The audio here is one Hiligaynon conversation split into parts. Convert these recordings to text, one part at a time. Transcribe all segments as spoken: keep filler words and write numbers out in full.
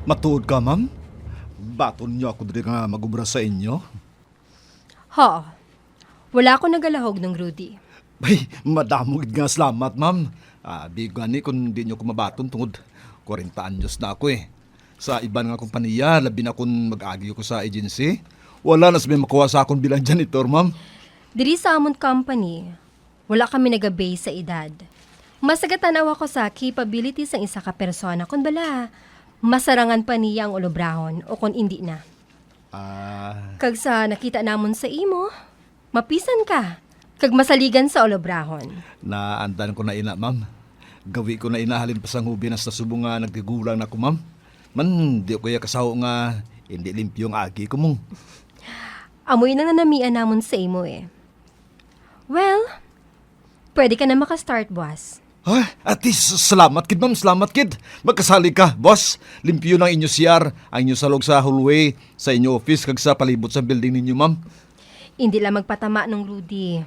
Matuod ka, ma'am? Baton niyo ako diri nga mag-obra sa inyo? Ho. Wala ako nagalahog, Nong Rudy. Ay, madamo gid nga salamat, ma'am. Ah, di gani kung di niyo ko mabaton tungod kwarenta anyos na ako, eh. Sa iban nga kompanya, labi na kung mag-agi ko sa agency, wala na sa may makuha sa akon bilang janitor, ma'am. Diri sa amon company, wala kami naga-base sa edad. Mas nagatanaw ako sa capability sang isa ka persona, kon bala, masarangan pa niya ang ulobrahon o kon indi na. Ah. Kag sa nakita namon sa imo, mapisan ka, kag masaligan sa ulobrahon. Naandan ko na ina, ma'am. Gawi ko na ina halin pa sang hubin hasta subong nga nagtigulang na ko, ma'am. Man, di ko ya kasaho nga hindi limpyo ang agi ko, mong. Amo ina nga namian namon sa imo, eh. Well, pwede ka na maka-start, boss. Ha? Ati, s-, salamat gid, ma'am. Salamat gid. Magkasali ka, boss. Limpyo na ang inyo C R, ang inyo salog sa hallway, sa inyo office, kag sa palibot sa building ninyo, ma'am. Hindi lang magpatama, Nong Rudy.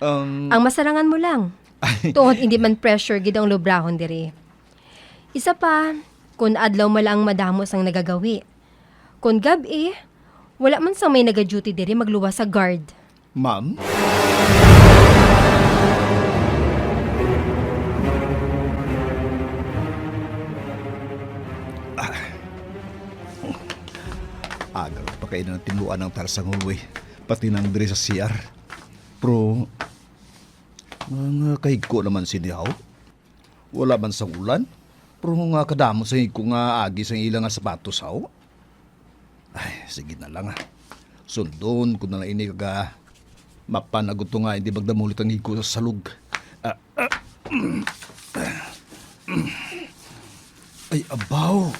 Um, Ang masarangan mo lang. Tungod hindi man pressure gid ang lubrahon diri. Isa pa, kun adlaw man lang madamo sang nagagawi. Kun gab-i, wala man sang may naga-duty diri magluwas sa guard. Ma'am? Ah. Aga pa kay nang tinluan ang tarsang hallway, pati nang diri sa C R. Pero, mga kahigko naman sini, haw? Wala man sang ulan, pero nga kadamo sa higko nga agi sang ila nga sapatos, haw? Ay, sige na lang, ah. Sundon ko na lang ini kag, ah, mapanagot to nga hindi magdamulit ang higko sa salog. Ah, ah, ay, abaw.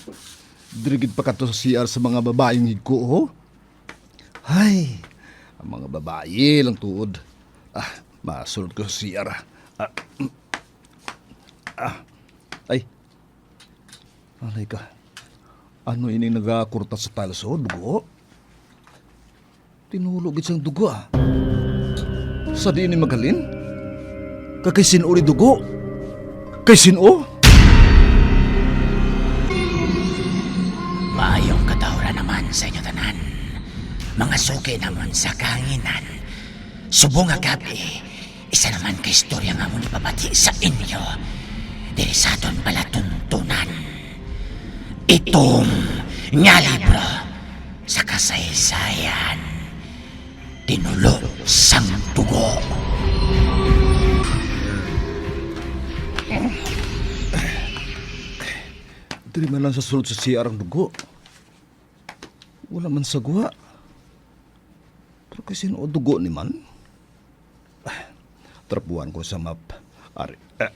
Diri gid pa kadto sa C R sa mga babaeng higko, oh. Ay, ang mga babayi lang tuod. Ah, masulod ko sa C R, ah. Ah, ah. Ay. Alay ka. Ano ining nagakurta sa tiles, oh? Dugo? Tinulo gid sang dugo, ah. Sa diin ni maghalin? Ka kay sin-o ni dugo? Kay sin-o? Maayong katawran naman sa inyo tanan, mga suki namon sa kahanginan. Subong nga gab-i, isa naman ka istorya nga amon ipabati sa inyo diri sa aton palatuntunan. Itom nga libro sa kasaysayan. Tinulo sang dugo. Diri man lang sa sulod sa C R ang dugo. Wala man sa guwa. Pero kay sin-o dugo ni man? Ah, trapuhan ko sa map. Ari. Ah.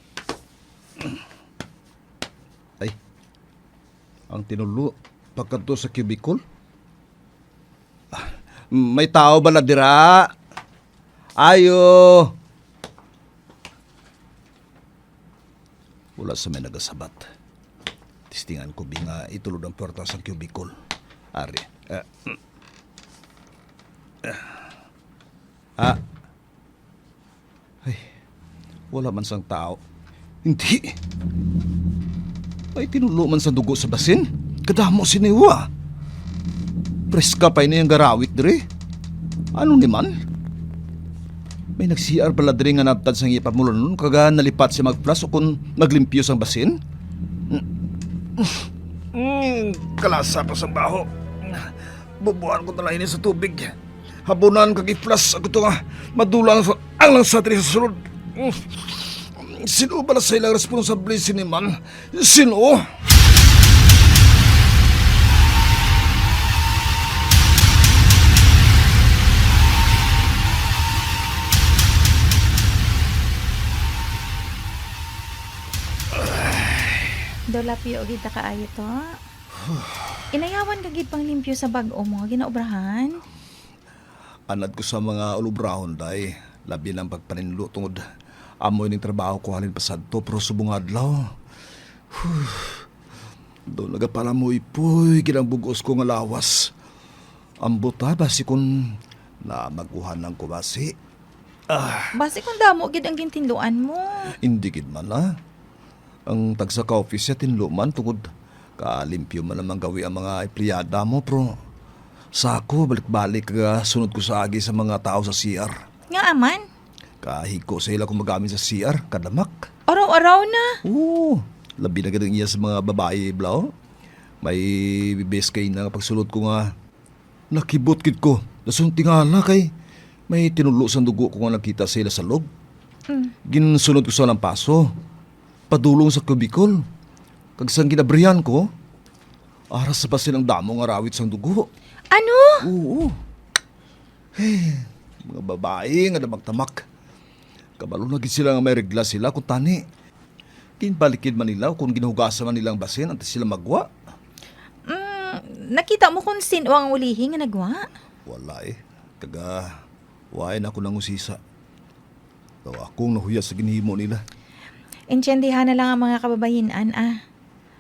Ay. Ang tinulo, pagkadto sa cubicle? Ah, may tao bala dira? Ayo! Wala sa may nagasabat. Testingan ko bi nga itulod ang puwerta sang cubicle. Ari. Ah. Ah. Ay, wala man sang tao. Hindi. May tinulo man sa dugo sa basin. Kadamo sini, wa. Preska pa ini ang garawit diri. Ano ni man? May nag-C R pala diri nga nabtad sang iya pamulanon kag nalipat siya mag-flush o kon maglimpyo sang basin. Mm, kalasa pa sang baho. Bubuan ko na lang ini sa tubig. Habunan kag i-flush ako to nga madula ang, ang langsa diri sa sulod. Sino bala sa ilang responsable sini man? Sino? Daw lapyo gid ta kaayo to. Inayawan ka gid pang limpyo sa bag-o mo nga ginaobrahan. Anad ko sa mga ulubrahon, day. Labi na ang pagpaninlo tungod amo ining trabaho ko halin pa sadto, pero subong adlaw. Daw nagapalamoy-poy gid ang bug-os ko nga lawas. Ambot ha, basi kun na maguhan lang ko basi. Ah. Basi kun damo gid ang gintinluan mo. Hindi gid man, ah. Ang tagsa ka office siya tinlo man tungod Kalimpyo man ang gawi ang mga empleyada mo, pero sa ako, balik-balik ka sunod ko sa agi sa mga tao sa C R. Nga aman? Kahigko sa ila kung magamit sa C R, kadamak. Araw-araw na. Oo, labi na gid ang iya sa mga babayi, bla, oh. May bibis kay na pagsulod ko nga, nakibot gid ko. Dason tingala kay may tinulo sang dugo ko nga nakita sa ila salog. Mm. Ginsunod ko sa lampaso, padulong sa cubicle. Kag sang ginabrihan ko, ara sa basin ang damo nga rawit sang dugo. Ano? Oo. Hey, mga babayi nga damak-damak. Kabalo na gid sila nga may regla sila kung tani. Ginbalikid man nila o kung ginhugasan man nila ang basin antes sila magwa. Mm, nakita mo kung sin-o ang ulihi nga nagwa? Wala eh. Kaga, wain ako nang usisa. Daw akong nahuya sa ginhimo nila. Intindihan na lang ang mga kababayin-an, ah.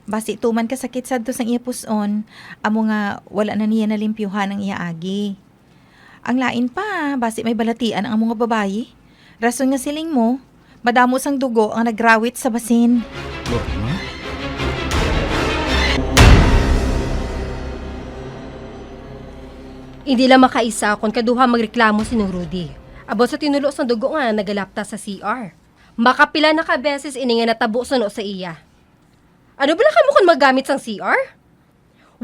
Basi tuman kasakit sadto sang iya pus-on, amo nga wala na niya nalimpyuhan ang iya agi. Ang lain pa, basi may balatian ang amo nga babayi. Rason nga siling mo, madamo sang dugo ang nagrawit sa basin. Lorna? Hindi lang makaisa kon kaduha magreklamo si Nong Rudy about sa tinulo sang dugo nga nagalapta sa C R. Makapila na ka beses ini nga natabo suno sa iya. Ano bala kamo kon magamit sang C R?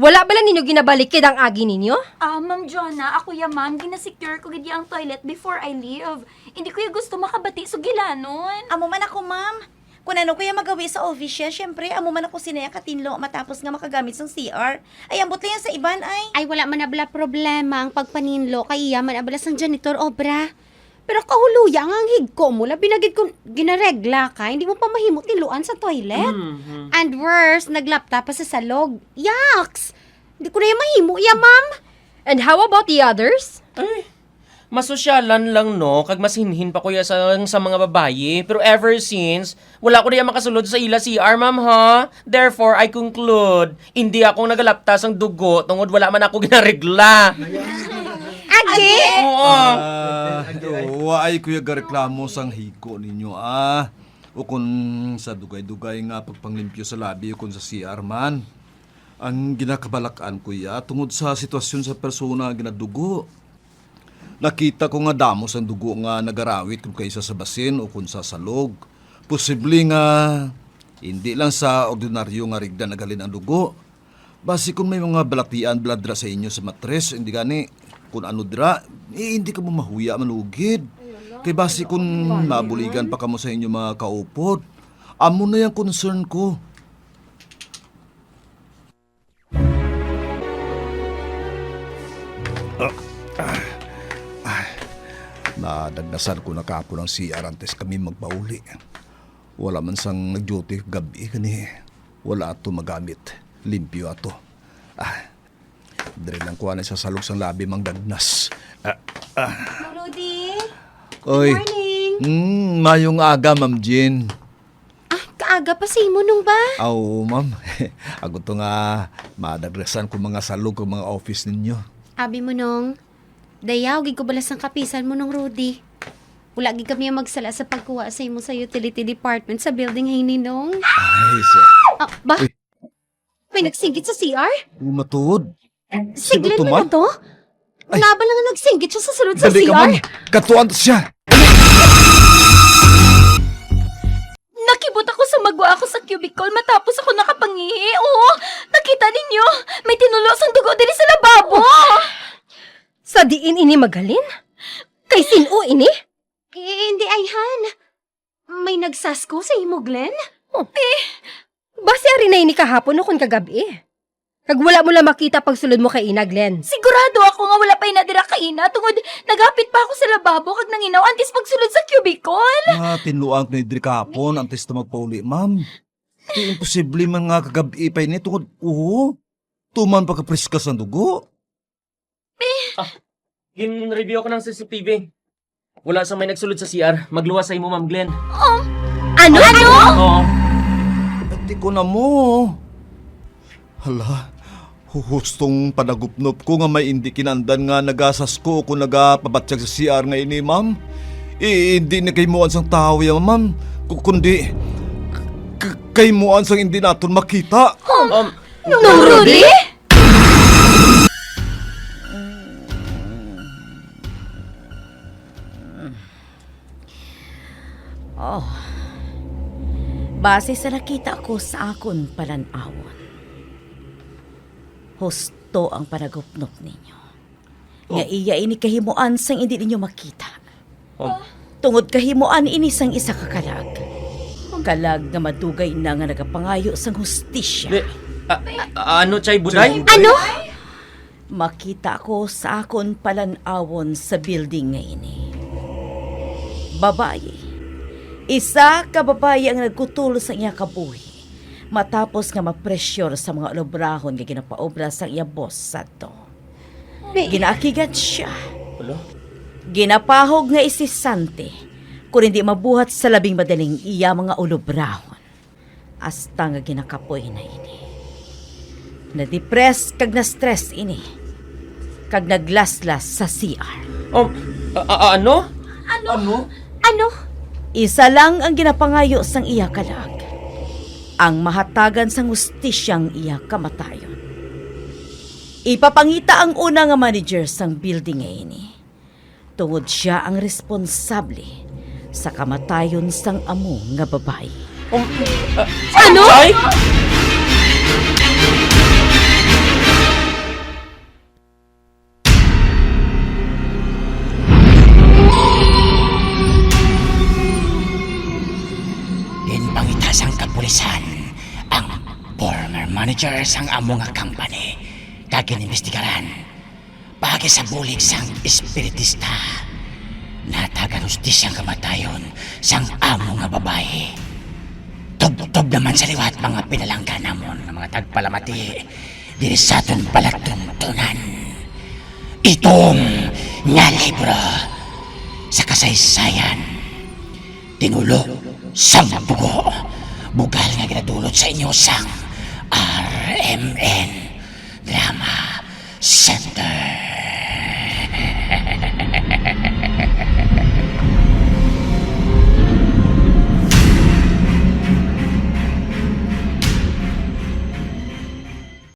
Wala bala ninyo ginabalikid ang agi ninyo? Ah, Ma'am Jonah, ako ya, ma'am. Ginasecure ko gid ya ang toilet before I leave. Hindi ko ya gusto makabati sugilanon. Amo man ako, ma'am. Kung ano ko ya magawi sa office ya, syempre, amo man ako sinaya katinlo matapos nga makagamit sang C R. Ay, ambot lang yan sa iban, ay. Ay, wala man na bala problema ang pagpaninlo kay iya man na bala sang janitor obra. Pero kahuluya nga ang higko mo, labi na gid kung ginaregla ka, hindi mo pa mahimo tiluan sa toilet. Mhm. And worse, naglapta pa sa salog. Yaks! Hindi ko na yan mahimo, ya, ma'am. And how about the others? Ay, masosyalan lang, no? Kag masinhin pa ko ya sa, sa mga babayi. Pero ever since, wala ko na yan makasulod sa ila C R, ma'am, ha? Therefore, I conclude, hindi ako nagalapta sang dugo tungod wala man ako ginaregla. Agi? Oo. Ah, waay ko ya gareklamo sang higko ninyo, ah. Ukon sa dugay-dugay nga pagpanglimpyo sa labi ukon sa C R man. Ang ginakabalak-an ko ya tungod sa sitwasyon sa persona nga ginadugo. Nakita ko nga damo sang dugo nga nagarawit kon kaisa sa basin ukon sa salog. Posible nga hindi lang sa ordinaryo nga regla naghalin ang dugo. Basi kon may mga balatian bala dira sa inyo sa matres, hindi gani, kon ano dira, eh, hindi kamo mahuya manugid. Kay basi kon mabuligan pa kamo sa inyo mga kaupod, amo na yang concern ko. Ah, ah, ah. Nadagnasan ko na kahapon ang C R antes kami magpauli. Wala man sang nag-duty gab-i kani. Wala ato magamit. Limpyo ato. Ah, diri lang ko anay sa salog sang labi mangdagnas. Ah, ah. Mang Rudy, Oy. Good morning. Mm, mayong aga, Ma'am Jean. Ah, kaaga pa sa imo, Nong, ba? Ah, oo, ma'am. Ako to nga madagnasan ko mga salog ang mga office ninyo. Abi mo, Nong. Dayaw gid ko bala sang kapisan mo, Nong Rudy. Wala gid kami ang magsala sa pagkuha sa imo sa utility department sa building hay ni, Nong. Ay, sir. Ah, ba? Uy. May nagsinggit sa C R? Umatuod. Sino to, man? Siglen mo na to? Ay. Wala ba lang nagsinggit siya sa sulod sa C R? Dali ka, ma'am. Katuan siya. Nakibot ako sa magwa ako sa cubicle matapos ako nakapangihi. Oo, nakita ninyo? May tinulo sang dugo diri sa lababo. Sa diin ini maghalin? Kay sin-o ini? Eh, hindi, ayhan. May nagsasko sa imo, Glenn? Oh. Eh, basi ari na ini kahapon o kon kagab-i. Kag wala mo lang makita pagsulod mo kay ina, Glenn. Sigurado ako nga wala pa ina dira kaina tungod naghapit pa ako sa lababo kag nanginaw antes pagsulod sa cubicle. Ah, tinluan ko ni diri kahapon antes ta magpauli, ma'am. Di imposible man nga kagab-i pa ini tungod, oo, tuman pagkapriska sang dugo. Ah, gin-review ako ng C C T V. Wala sa may nagsulod sa C R. Magluwas sa imo, Ma'am Glenn. Oh! Ano? Ano? Oo. Ati ko na mo. Hala, hu-, hustong panagupnop ko nga may indi kinandan nga nagasasko o kung nagapabatyag sa C R nga ini, ma'am. I-, hindi ni kahimuan sang tawo yan, ma'am. Ku-, kundi, k-, kahimuan sang hindi naton makita. Um, Nung Rudy? Oh. Base sa nakita ko sa akon palan-awon, husto ang panagupnop ninyo. Nga Oh. iya ini kahimuan sang indi ninyo makita. Oh. Tungod kahimuan ini sang isa ka kalag. Kalag nga madugay na nga nagapangayo sang hustisya. Di, a, a, ano, Chay Buday? Ano? Makita ko sa akon palan-awon sa building nga ini. Babayi. Isa ka babayi ang nagkutol sa iya kabuhi matapos nga mapresyur sa mga ulubrahon nga ginapaobra sang iya boss sadto. Ginaakigan siya. Hala? Ginapahog nga isisante, kon hindi mabuhat sa labing madaling iya mga ulubrahon. Hasta nga ginakapoy na ini. Nadepress kag na-stress ini. Kag naglaslas sa C R. Um, a, a, ano? Ano? Ano? Isa lang ang ginapangayo sang iya kalag, ang mahatagan sang hustisya ang iya kamatayon. Ipapangita ang una nga manager sang building nga ini, tungod sia ang responsable sa kamatayon sang amo nga babayi. Um, ah, Ano? Chay? Ginpangita sang kapulisan ang former manager sang amo nga company, kag ginimbestigaran. Paagi sa bulig sang espiritista, natagan hustisya ang kamatayon sang amo nga babayi. Tubtob naman sa liwat, mga pinalangga namon nga mga tagpalamati, diri sa aton palatuntunan. Itom nga libro sa kasaysayan. Tinulo sang bugo. Bugal nga ginadulot sa inyo sang R M N Drama Center.